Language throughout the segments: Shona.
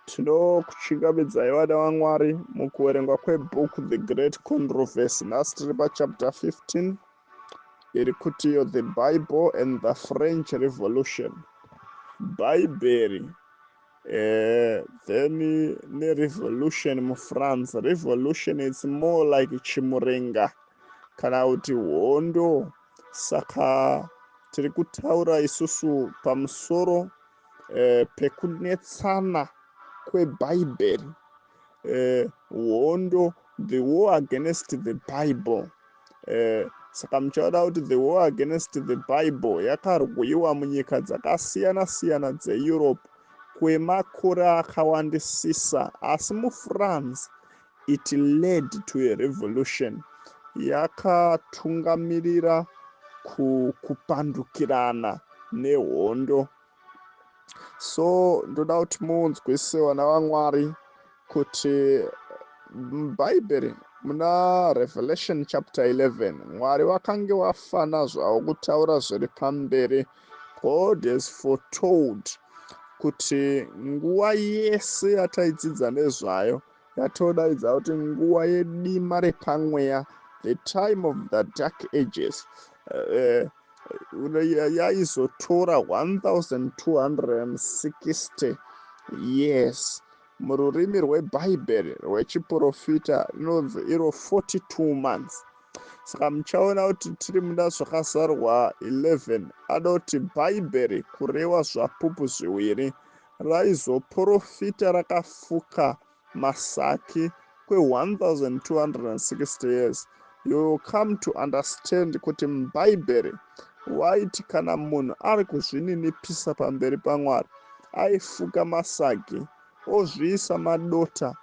Tinokuchingamidzai, vana vaMwari, mukuverengwa kwebhuku The Great Controversy. Nhasi tiri pachapter 15, iri kuti iyo The Bible and the French Revolution. Bhaibheri then nerevolution muFrance. Revolution, it's more like chimurenga kana kuti hondo. Saka tiri kutaura isusu pamusoro pekunetsana kwebhaibheri, hondo, the war against the Bible. Saka muchaona kuti the war against the Bible yakarwiwa munyika dzakasiyana-siyana dzeEurope kwemakore akawandisisa, asi muFrance it led to a revolution yakatungamirira kupandukirana nehondo. So ndoda kuti munzwise, vana vaMwari, kuti mubhaibheri muna Revelation chapter 11, Mwari vakange vafana zvavo kutaura zviri pamberi. God has foretold kuti nguva yese yataidzidza nezvayo, yatodaidza kuti nguva yedima repamweya, the time of the Dark Ages, yaizotora 1260 years. Mururimi rwebhaibheri rwechiprofita rinonzi iro 42 months. Saka muchaona kuti tiri muna Zvakazarwa 11, anoti Bhaibheri, kureva zvapupu zviviri, raizoprofita rakafuka masaki kwe1260 years. You will come to understand kuti mubhaibheri waiti kana munhu ari kuzvininipisa pamberi paMwari, aifuka masagi, ozviisa madota,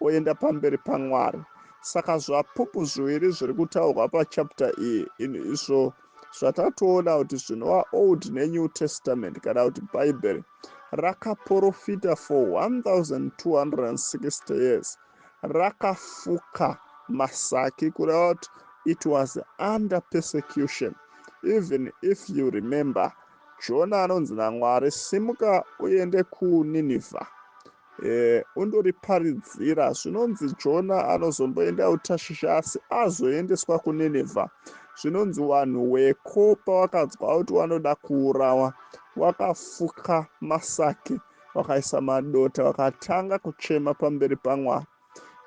oenda pamberi paMwari. Saka zvapupu zviviri zviri kutaurwa pachapter iyi, izvo zvatatoona kuti zvinova Old neNew Testament, kana kuti Bhaibheri rakaprofita for 1260 years rakafuka masaki, kureva kuti it was under persecution. Even if you remember, Jona anonzi naMwari, "Simuka uende kuNinivha, undoriparidzira." Zvinonzi Jona anozomboenda kuTashisha, asi azoendeswa kuNinivha. Zvinonzi vanhu weko pavakadzwa kuti vanoda kuurawa, wakafuka masaki, wakaisa madota, wakatanga kuchema pamberi paMwari.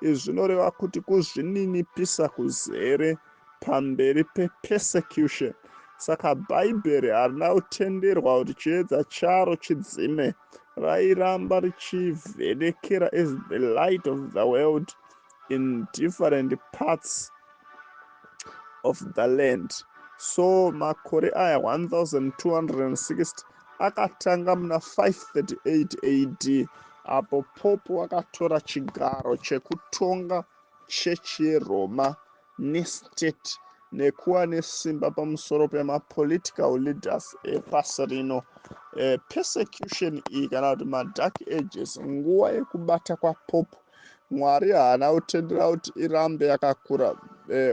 Izvi zvinoreva kuti kuzvininipisa kuzere pamberi pepersecution. Saka Bhaibheri harina kutenderwa kuti chiedza charo chidzime. Rairamba richivhenekera as the light of the world in different parts of the land. So makore aya 1260 akatanga muna 538 AD, apo Pope wakatora chigaro chekutonga chechi yeRoma nestate, nekuva nesimba pamusoro pemapolitical leaders epasi rino. Persecution iyi, kana kuti maDark Ages, nguva yekubata kwaPope, Mwari haana kutendera kuti irambe yakakura.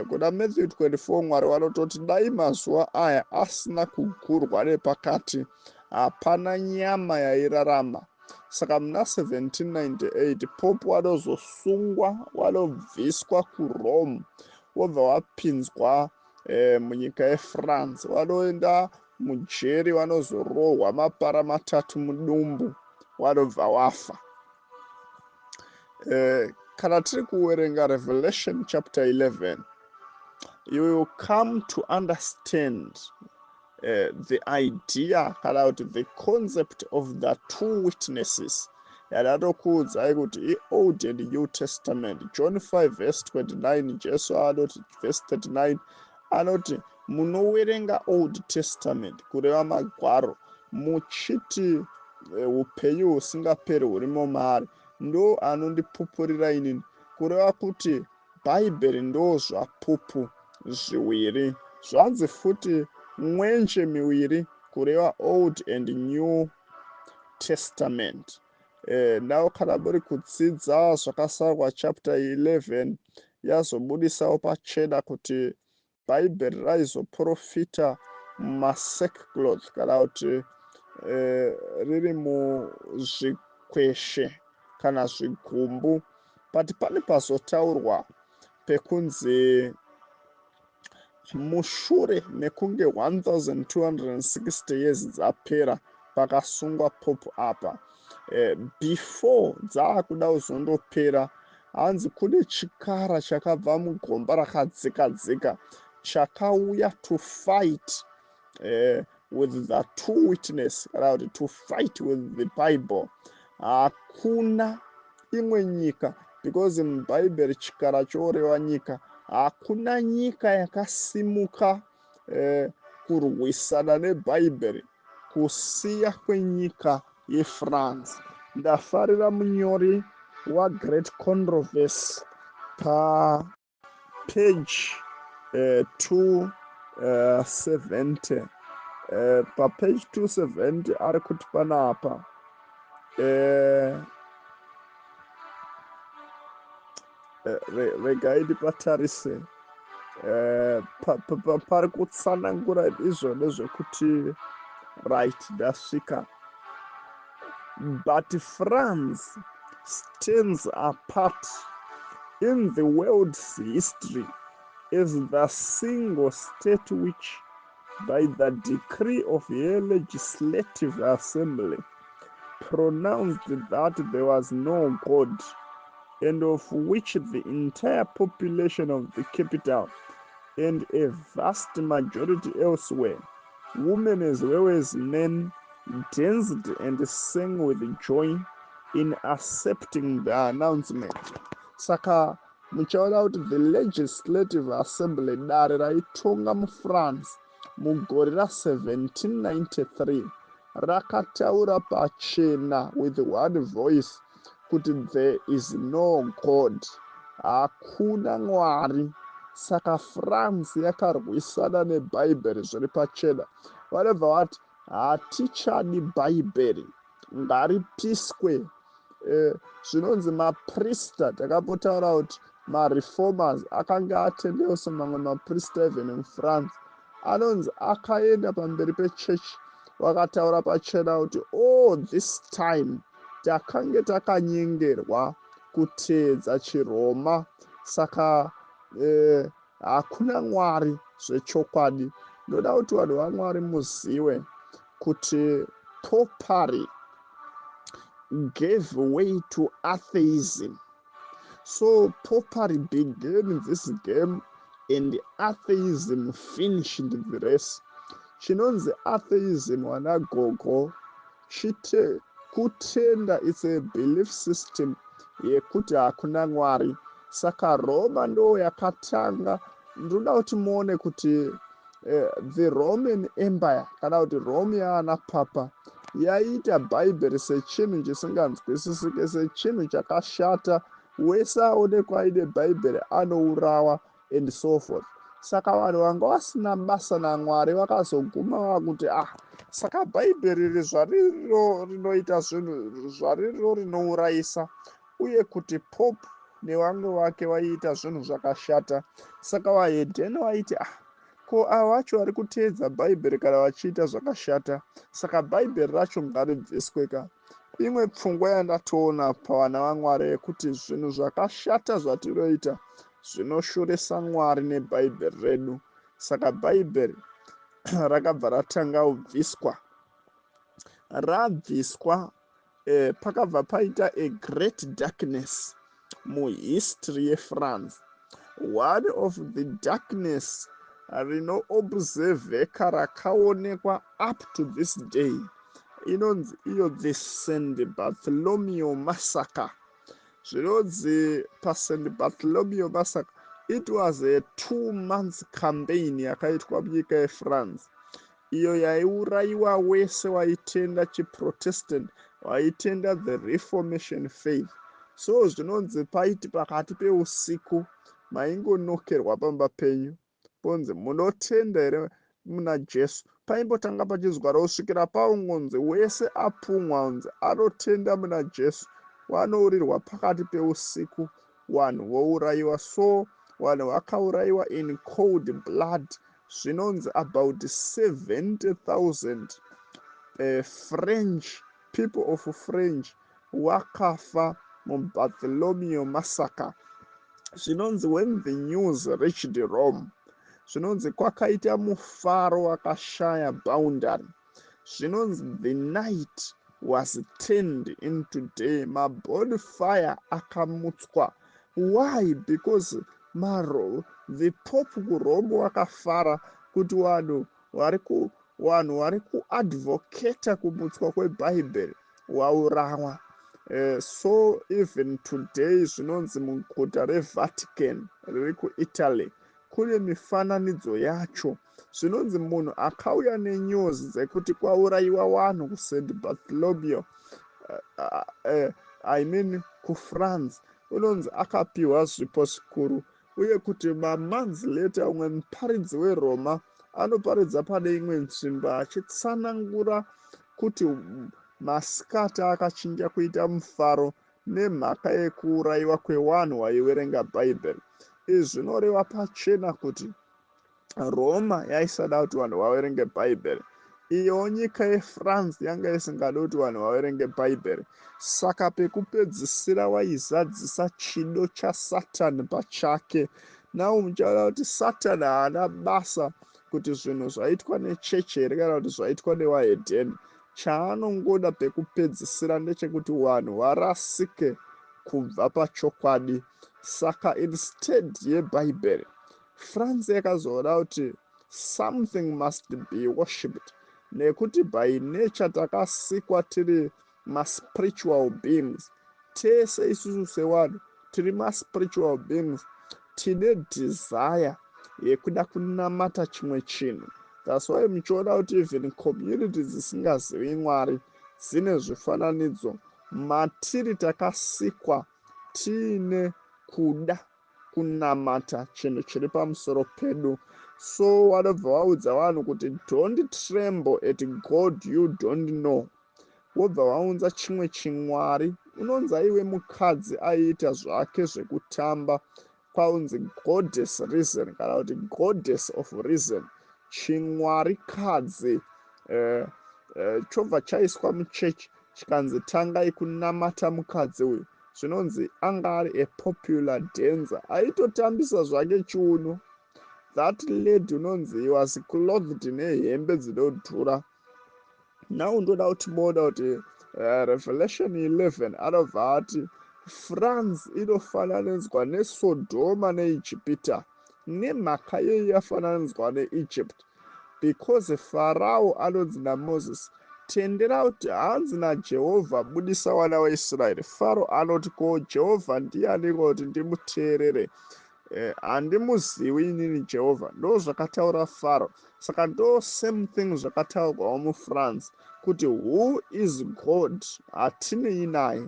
Kuna Matthew 24, Mwari vanototi dai mazuva aya asina kugurwa nepakati, hapana nyama yairarama. Saka muna 1798 Pope vanozosungwa, vanobviswa kuRome, vobva vapinzwa munyika yeFrance. Vanoenda mujeri, vanozorohwa mapara matatu mudumbu, vanobva wafa. Kana tiri kuverenga Revelation chapter 11, you will come to understand the idea, kana kuti the concept of the two witnesses yandatokuudzai kuti iOld and New Testament. John 5 verse 29, Jesu anoti, verse 39 anoti, "Munowerenga Old Testament, kureva magwaro, muchiti upenyu husingaperi hurimo maari, ndo anondipupurira inini." Kureva kuti Bhaibheri ndo zvapupu zviviri. Zvanzi futi mwenje miviri, kureva Old and New Testament. Now kana muri kudzidza Zvakasarwa chapter 11, yazobudisawo pachena kuti Bhaibheri raizoprofita mumasackcloth, kana kuti riri muzvikweshe. kana zvigumbu. But pane pazotaurwa pekunzi mushure mekunge 1260 years dzapera pakasungwa Pope apa, before dzaakuda kuzondopera, hanzi kune chikara chakabva mugomba rakadzika dzika chakauya to fight with the two witness, kana kuti to fight with the Bible. Hakuna imwe nyika, because muBhaibheri chikara chorewa nyika, hakuna nyika yakasimuka kurwisana neBhaibheri kusiya kwenyika yeFrance. Ndafarira munyori waGreat Controversy papage 270. Papage 270 ari kuti panapa, regai ndipatarise, pari kutsanangura izvo nezvekuti, right, ndasvika. "But France stands apart in the world's history as the single state which, by the decree of her legislative assembly, pronounced that there was no God, and of which the entire population of the capital and a vast majority elsewhere, women as well as men, danced and sang with joy in accepting the announcement." Saka muchaona kuti the legislative assembly, dare raitonga muFrance mugore ra1793, rakataura pachena with one voice kuti there is no God, hakuna Mwari. Saka France yakarwisana neBhaibheri zviri pachena. Vanobva vati, "Hatichadi Bhaibheri, ngaripiswe." Zvinonzi maprista, takambotaura kuti mareformers akanga atendeusa mamwe maprista even muFrance, anonzi akaenda pamberi pechechi vakataura pachena kuti all this time takange takanyengerwa kuteedza chiRoma, saka hakuna Mwari zvechokwadi. Ndoda kuti vanhu vaMwari muzive kuti popery gave way to atheism. So popery began this game and atheism finished the race. Chinonzi atheism, vanagogo, chite kutenda, it's a belief system yekuti hakuna Mwari. Saka Roma ndo yakatanga. Ndoda kuti muone kuti the Roman Empire, kana kuti Rome yaana papa, yaiita Bhaibheri sechinhu chisinganzwisisike, sechinhu chakashata. Wese aonekwa aine Bhaibheri anourawa and so forth. Saka vanhu vanga vasina basa naMwari vakazoguma vakuti, "Ah, saka Bhaibheri iri zvariro rinoita zvinhu zvariro rinourayisa, uye kuti Pope nevamwe vake vaiita zvinhu zvakashata." Saka vahedheni vaiti, "Ah, ko ava vacho vari kuteedza Bhaibheri kana vachiita zvakashata, saka Bhaibheri racho ngaribviswe ka." Imwe pfungwa yandatoona pavana vaMwari yekuti zvinhu zvakashata zvatinoita zvinoshoresa Mwari neBhaibheri redu. Saka Bhaibheri rakabva ratanga kubviswa. Rabviswa, pakabva paita a great darkness muhistory yeFrance. One of the darkness rinoobserveka, rakaonekwa up to this day, inonzi iyo the St Bartholomew Massacre. Zvinonzi paSt Bartholomew Massacre, it was a 2 months campaign yakaitwa munyika yeFrance, iyo yaiurayiwa wese waitenda chiProtestant, waitenda the Reformation faith. So zvinonzi paiti pakati peusiku maingonokerwa pamba penyu, ponzi, "Munotenda here muna Jesu?" Paimbotanga pachizwara kusvikira paungonzi wese apumwa unzi anotenda muna Jesu vanourirwa pakati peusiku, vanhu vourayiwa. So vanhu vakaurayiwa in cold blood. Zvinonzi about 70 000 French people of French vakafa. muBartholomew massacre. Zvinonzi when the news reached Rome, zvinonzi kwakaita mufaro wakashaya boundary. Zvinonzi the night was turned into day, mabonfire akamutswa. Why? Because maro the Pope kuRome wakafara kuti vanhu vari kuadvocata kumutswa kwebhaibheri waurawa. So even today, zvinonzi muguta reVatican riri kuItaly kune mifananidzo yacho. Zvinonzi munhu akauya nenews dzekuti kwaurayiwa vanhu kuSt Bartholomew, I mean kuFrance, unonzi akapiwa zvipo zvikuru, uye kuti mamonths later umwe muparidzi weRoma anoparidza pane imwe nzvimbo achitsanangura kuti masikati akachinja kuita mufaro nemhaka yekuurayiwa kwevanhu vaiverenga bhaibheri. Izvi zvinoreva pachena kuti Roma yaisada kuti vanhu vaverenge bhaibheri. Iyowo nyika yeFrance yanga isingadi kuti vanhu vaverenge bhaibheri. Saka pekupedzisira waizadzisa chido chaSatani pachake. Now muchaona kuti Satani haana basa kuti zvinhu zvaitwa nechechi here kana kuti zvaitwa nevahedheni. Chaanongoda pekupedzisira ndechekuti vanhu varasike kubva pachokwadi. Saka instead yebhaibheri, France yakazoona kuti something must be worshipped, nekuti by nature takasikwa tiri maspiritual beings. Tese isusu sevanhu tiri maspiritual beings, tine desire yekuda kunamata chimwe chinhu. That's why muchiona kuti even community dzisingazivi Mwari dzine zvifananidzo. Matiri takasikwa tiine kuda kunamata chinhu chiri pamusoro pedu. So vanobva vaudza vanhu kuti, "Don't tremble at God you don't know." Wobva vaunza chimwe chimwari, unonzi aiwe mukadzi aiita zvake zvekutamba, kwaunzi Goddess Reason kana kuti Goddess of Reason, chimwarikadzi chobva chaiswa muchechi, chikanzi tangai kunamata mukadzi uyu. Zvinonzi anga ari a popular dancer, aitotambisa zvake chiuno. That lady, unonzi was clothed nehembe dzinodhura. Now ndoda kuti muona kuti Revelation 11 anobva ati France inofananidzwa neSodhoma neIjipita. Nemhaka yei yafananidzwa neEgypt? Because Farao anonzi naMoses, "Tendera kuti hanzi naJehovha, budisa vana vaIsraeri." Faro anoti, "Ko, Jehovha ndianiko kuti ndimuteerere? Handimuzivi inini Jehovha." Ndo zvakataura Faro. Saka ndo same thing zvakataurwawo muFrance kuti, "Who is God? Hatinei naye."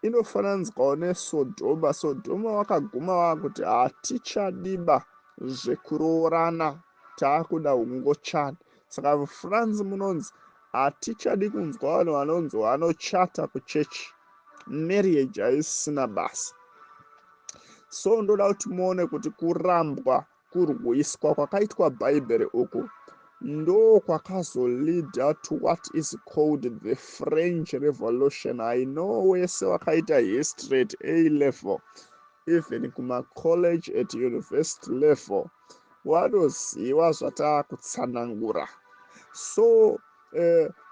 Inofananidzwawo neSodhoma. Sodhoma vakaguma vakuti, "Hatichadiba zvekuroorana, taakuda ungochani." Saka muFrance munonzi hatichadi kunzwa vanhu vanonzi vanochata kuchechi, marriage haisina basa. So ndoda kuti muone kuti kurambwa, kurwiswa kwakaitwa bhaibheri uku ndo kwakazoleada to what is called the French Revolution. I know wese wakaita history at A level, even kumacollege, at university level, vanoziva zvataakutsanangura. So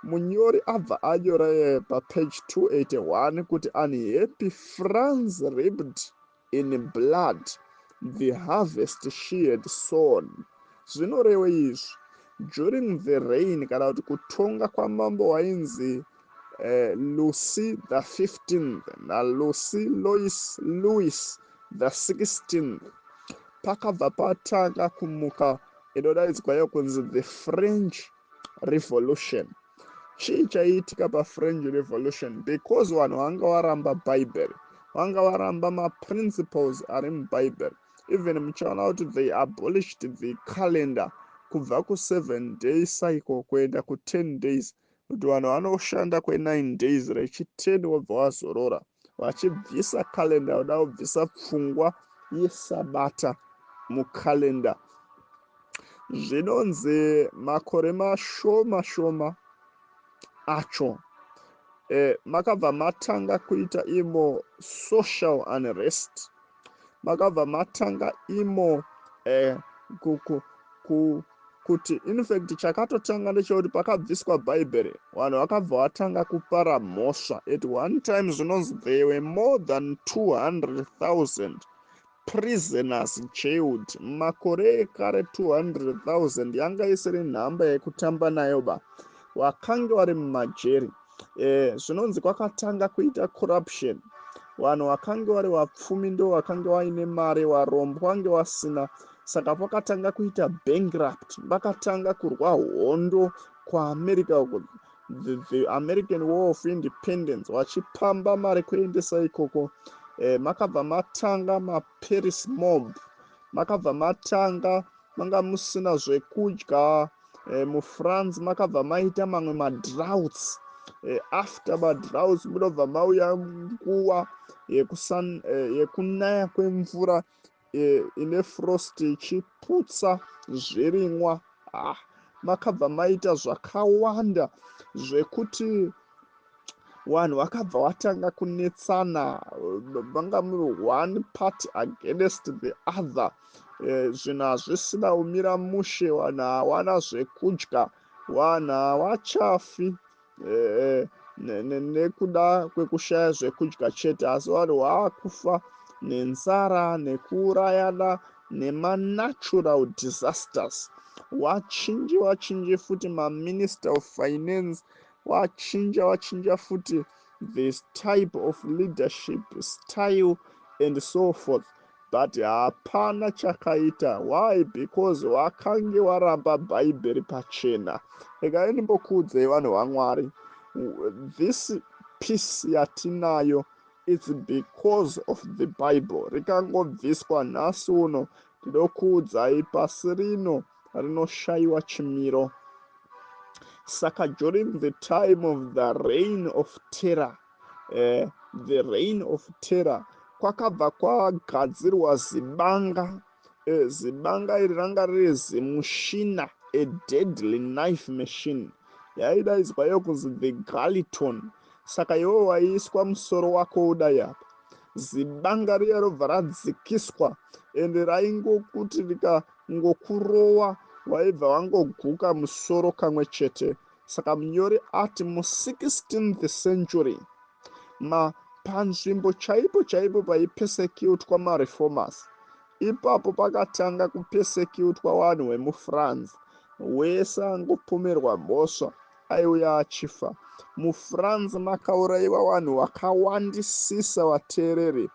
munyori abva anyora papage 281 kuti, "Unhappy France reaped in blood the harvest she had sown." Zvinoreva izvi, during the reign kana kuti kutonga kwamambo wainzi Louis the 15th naLouis Louis the 16th, pakabva patanga kumuka inodaidzwa yokunzi the French Revolution. Chii chaiitika paFrench Revolution? Because vanhu vanga varamba bhaibheri, vanga varamba maprinciples ari mubhaibheri. Even muchaona kuti they abolished the calendar kubva ku7 day cycle kuenda ku10 days, kuti vanhu vanoshanda kwe9 days, rechi10 wobva wazorora, vachibvisa calendar, voda kubvisa pfungwa yesabata mucalendar. Zvinonzi makore mashoma shoma acho, Makabva matanga kuita imo social unrest, makabva matanga imo kuti in fact chakatotanga ndechekuti pakabviswa Bhaibheri, vanhu vakabva vatanga kupara mhosva. At one time zvinonzi there were more than 200 000 prisoners jailed. Makore ekare 200 000 yanga isiri nhamba yekutamba nayo ba. Vakange vari mumajeri. Zvinonzi kwakatanga kuita corruption. Vanhu vakange vari vapfumi ndo vakange vaine mari, varombo vange vasina. Saka pakatanga kuita bankrupt. Vakatanga kurwa hondo kuAmerica uko, the American War of Independence, vachipamba mari kuendesa ikoko. Makabva matanga maParis mob. Makabva matanga manga musina zvekudya. MuFrance makabva maita mamwe madroughts. After madroughts munobva mauya nguva yekunaya kwemvura ine frost ichiputsa zvirimwa. Makabva maita zvakawanda zvekuti vanhu vakabva vatanga kunetsana, vanga muri one party against the other. Zvinhu hazvisina kumira mushe, vanhu hawana zvekudya, vanhu havachafi nekuda kwekushaya zvekudya chete, asi vanhu vaakufa nenzara, nekuurayana, nemanatural disasters. Wachinji wachinji futi maminister of finance, wachinja wachinja futi this type of leadership style and so forth, but hapana chakaita. Why? Because wakange waramba Bhaibheri pachena. Regai ndimbokuudzei, vanhu vaMwari, this peace yatinayo, it's because of the Bible. Rikangobviswa nhasi uno, ndinokuudzai, pasi rino rinoshayiwa chimiro. Saka during the time of the reign of terror, the reign of terror, kwakabva kwagadzirwa zibanga. Zibanga iri ranga riri zimushina, a deadly knife machine yaidaidzwa iyo kunzi the guillotine. Saka iwo waiiswa musoro wako udai apa, zibanga riya robva radzikiswa, ende raingokuti rikangokurowa waibva wangoguka musoro kamwe chete. Saka munyori ati mu16th century, ma panzvimbo chaipo chaipo paipersecutwa mareformers, ipapo pakatanga kupersecutwa vanhu vemuFrance. Wese angopomerwa mhosva aiuya achifa. MuFrance makaurayiwa vanhu vakawandisisa, vateereri.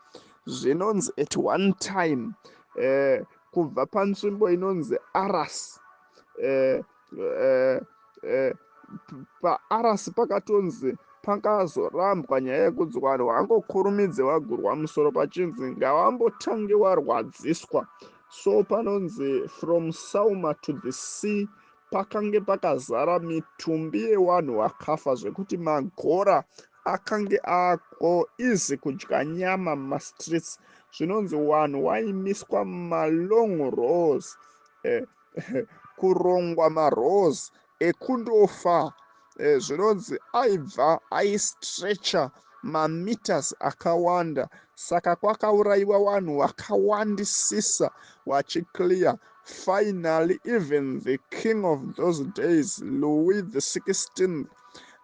Zvinonzi at one time, kubva panzvimbo inonzi Arras, paArras pakatonzi pakazorambwa nyaya yekunzi vanhu vangokurumidze vagurwa musoro, pachinzi ngavambotange warwadziswa. So panonzi from Sauma to the sea pakange pakazara mitumbi yevanhu vakafa, zvekuti magora akange ako easy kudya nyama mumastreets. Zvinonzi vanhu waimiswa mumalong rows, kurongwa marows ekundofa. Zvinonzi aibva aistretcha mameters akawanda. Saka kwakaurayiwa vanhu vakawandisisa vachiclear. Finally, even the king of those days, Louis the 16th,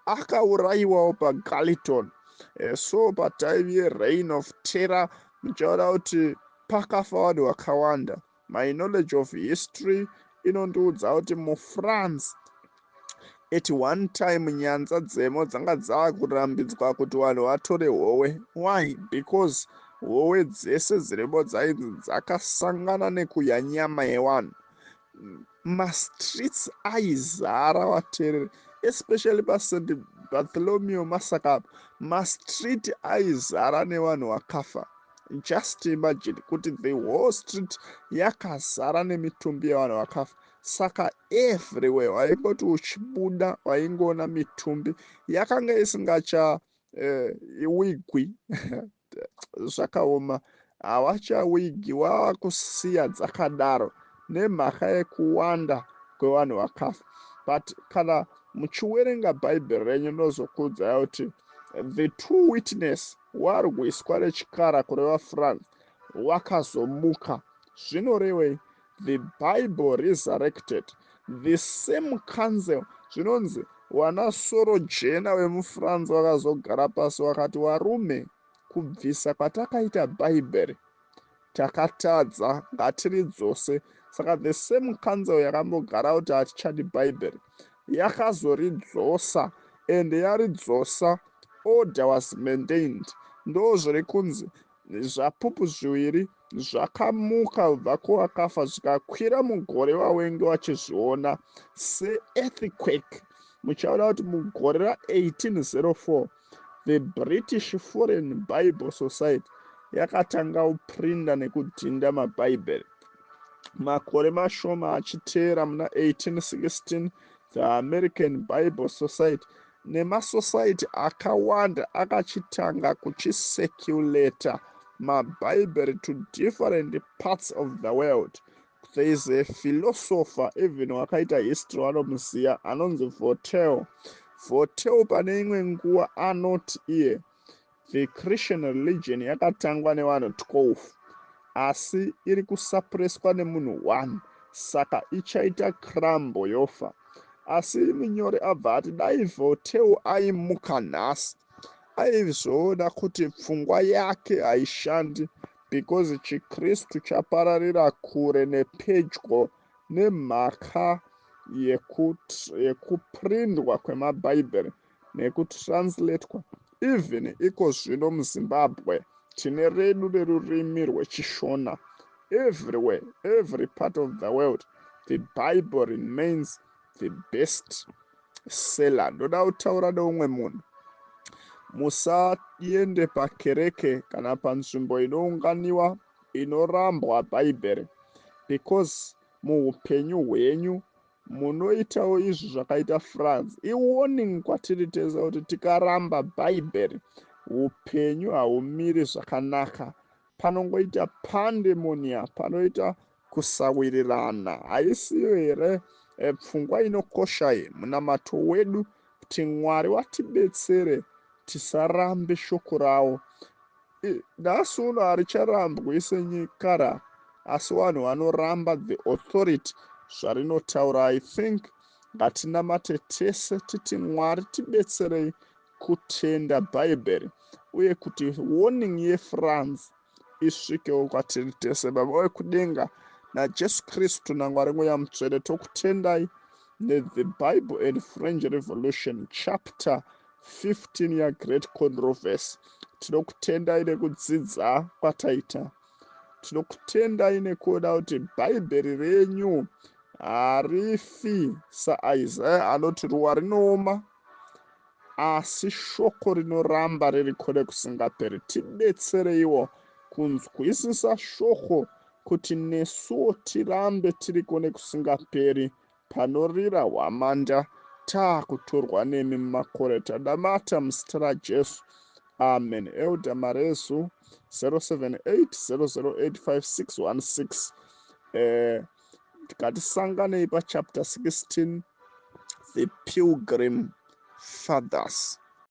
akaurayiwawo paguillotine. So patime yereign of terror muchaona kuti pakafa vanhu vakawanda. My knowledge of history inondiudza kuti muFrance at one time nyanza dzemo dzanga dzaakurambidzwa kuti vanhu vatore hove. Why? Because hove dzese dzirimo dzainzi dzakasangana nekudya nyama yevanhu. Mastreets aizara, vateereri, especially paSt Bartholomew massacre apa, mastreet aizara nevanhu vakafa. Just imagine kuti the whole street yakazara nemitumbi yevanhu vakafa. Saka everywhere waingoti uchibuda waingoona mitumbi yakanga isingacha wigwi. Zvakaoma, havachawigi, vakusiya dzakadaro nemhaka yekuwanda kwevanhu vakafa. But kana muchiwerenga Bhaibheri renyu, ndinozokuudzai kuti The two witness warwiswa nechikara, kureva France, wakazomuka. Zvinorevei? The Bible resurrected. The same council, zvinonzi wana sorojena vemuFrance vakazogara pasi vakati, "Varume, kubvisa kwatakaita Bhaibheri takatadza, ngatiridzose." Saka the same council yakambogara kuti hatichadi Bhaibheri yakazoridzosa, ende yaridzosa, order was maintained. Ndo zviri kunzi zvapupu zviviri zvakamuka kubva kuvakafa zvikakwira mugore, vawengi vachizviona seearthquake. Muchaona kuti mugore ra1804 the British Foreign Bible Society yakatanga kuprinda nekudhinda mabhaibheri. Makore mashoma achiteera, muna 1816, the American Bible Society nemasociety akawanda akachitanga kuchicirculata mabhaibheri to different parts of the world. There is a philosopher even wakaita history vanomuziva, anonzi Voltaire. Voltaire pane imwe nguva anoti iye the Christian religion yakatangwa nevanhu 12, asi iri kusuppresswa nemunhu 1, saka ichaita crumble, yofa. Asi munyori abva ati dai Voltaire aimuka nhasi, aizoona kuti pfungwa yake haishandi, because chiKristu chapararira kure nepedyo nemhaka yekuprindwa kwemabhaibheri nekutranslatewa. Even iko zvino muZimbabwe tine redu rerurimi rwechiShona. Everywhere, every part of the world, the Bible remains the best seller. Ndoda kutaura neumwe munhu: musaende pakereke kana panzvimbo inounganiwa inorambwa Bhaibheri, because muupenyu hwenyu munoitawo izvi zvakaita France. Iwarning kwatiri tese kuti tikaramba Bhaibheri, upenyu haumiri zvakanaka, panongoita pandemonium, panoita kusawirirana. Haisiyo here pfungwa inokosha iyi munamato wedu, kuti Mwari watibetsere tisarambe shoko ravo? Nhasi uno haricharambwi senyikara, asi vanhu vanoramba the authority zvarinotaura. I think ngatinamate tese titi, "Mwari, tibetserei kutenda Bhaibheri uye kuti warning yeFrance isvikewo kwatiri tese." Baba wekudenga, naJesu Kristu, naMwari Mweya Mutsvene, tokutendai nethe Bible and French Revolution, chapter 15 yaGreat Controversy. Tinokutendai nekudzidza kwataita. Tinokutendai nekuona kuti Bhaibheri renyu harifi, saIsaya anoti ruwa rinooma asi shoko rinoramba ririko nekusingaperi. Tibetsereiwo kunzwisisa shoko kuti nesuwo tirambe tiriko nekusingaperi panorira hwamanda taakutorwa nemi mumakore. Tadamata muzita raJesu, amen. Elder Marezu, 078 0085616. Ngatisanganei pachapter 16, the Pilgrim Fathers.